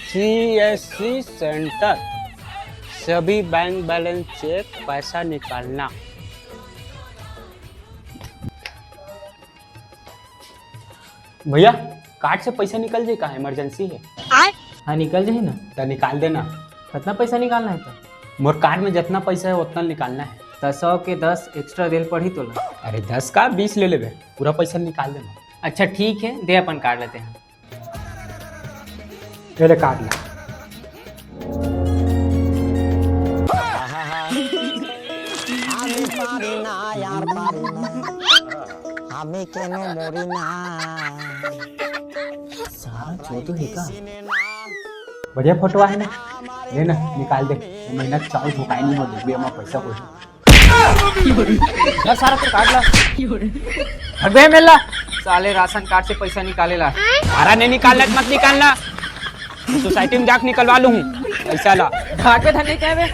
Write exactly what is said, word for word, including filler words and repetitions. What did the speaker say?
CSC centre, सभी bank balance cheque, पैसा निकालना। भैया, कार्ड से पैसा निकल जाई का? इमरजेंसी हे। हाँ, निकल जाई ना। त निकाल देना। कितना पैसा निकालना हे त? मोर कार्ड में जितना पैसा हे, उतना निकालना हे। त सौ के दस एक्स्ट्रा देल पड़ही तोला। अरे, दस का बीस ले लेबे, पूरा पैसा निकाल देना। अच्छा, ठीक हे, दे अपन कार्ड ला तें। ये ले कार्ड ला। আমি পারি না, আর পারি না, আমি কেন মরি না। सारा चोदो हे का? बढ़िया फोटो हे ना, ले ना, निकाल दे। ये महीना चाउर भुकाई नहीं हो, देखबे, एमा पैसा कोई। यार, सारा तो काट ला। हट बे, मेला। साले राशन कार्ड से पैसा निकाले ला। सारा नहीं निकालना, मत निकालना। सोसाइटी में जाके निकलवा लूँ पैसा ला। भाग बे, धन नहीं क्या बे?